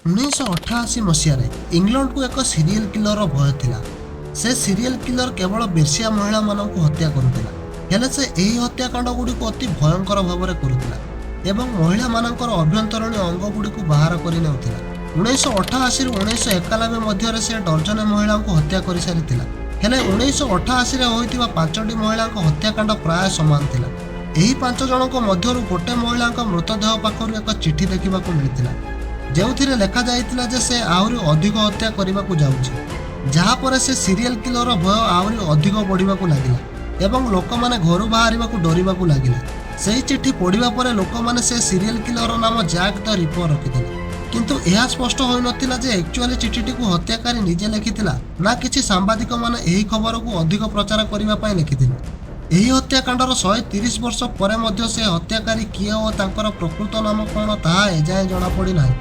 1988 ମସିହାରେ ଇଂଲଣ୍ଡକୁ ଏକ ସିରିଏଲ କିଲରର ଭୟ ଥିଲା। ସେ ସିରିଏଲ କିଲର କେବଳ ବେଶ୍ୟା ମହିଳାମାନଙ୍କୁ ହତ୍ୟା କରୁଥିଲା। ହେଲେ ସେ ଏହି ହତ୍ୟାକାଣ୍ଡ ଗୁଡ଼ିକୁ ଅତି ଭୟଙ୍କର ଭାବରେ କରୁଥିଲା ଏବଂ ମହିଳାମାନଙ୍କର ଅଭ୍ୟନ୍ତରୀଣ ଅଙ୍ଗଗୁଡ଼ିକୁ ବାହାର କରି ନେଉଥିଲା। 1988ରୁ 1991 ମଧ୍ୟରେ ସେ ଡର୍ଜନେ ମହିଳାଙ୍କୁ ହତ୍ୟା କରିସାରିଥିଲା। ହେଲେ 1988ରେ ହୋଇଥିବା ପାଞ୍ଚଟି ମହିଳାଙ୍କ ହତ୍ୟାକାଣ୍ଡ ପ୍ରାୟ ସମାନ ଥିଲା। ଏହି ପାଞ୍ଚ ଜଣଙ୍କ ମଧ୍ୟରୁ ଗୋଟେ ମହିଳାଙ୍କ ମୃତଦେହ ପାଖରୁ ଏକ ଚିଠି ଦେଖିବାକୁ ମିଳିଥିଲା, ଯେଉଁଥିରେ ଲେଖାଯାଇଥିଲା ଯେ ସେ ଆହୁରି ଅଧିକ ହତ୍ୟା କରିବାକୁ ଯାଉଛି। ଯାହାପରେ ସେ ସିରିଏଲ କିଲରର ଭୟ ଆହୁରି ଅଧିକ ବଢ଼ିବାକୁ ଲାଗିଲା ଏବଂ ଲୋକମାନେ ଘରୁ ବାହାରିବାକୁ ଡରିବାକୁ ଲାଗିଲେ। ସେହି ଚିଠି ପଢ଼ିବା ପରେ ଲୋକମାନେ ସେ ସିରିଏଲ କିଲରର ନାମ ଜ୍ୟାକ୍ ଦ ରିପର ରଖିଥିଲେ। କିନ୍ତୁ ଏହା ସ୍ପଷ୍ଟ ହୋଇନଥିଲା ଯେ ଆକ୍ଚୁଆଲି ଚିଠିଟିକୁ ହତ୍ୟାକାରୀ ନିଜେ ଲେଖିଥିଲା ନା କିଛି ସାମ୍ବାଦିକମାନେ ଏହି ଖବରକୁ ଅଧିକ ପ୍ରଚାର କରିବା ପାଇଁ ଲେଖିଥିଲେ। ଏହି ହତ୍ୟାକାଣ୍ଡର 130 ବର୍ଷ ପରେ ମଧ୍ୟ ସେ ହତ୍ୟାକାରୀ କିଏ ଓ ତାଙ୍କର ପ୍ରକୃତ ନାମ କ'ଣ, ତାହା ଏଯାଏଁ ଜଣାପଡ଼ିନାହିଁ।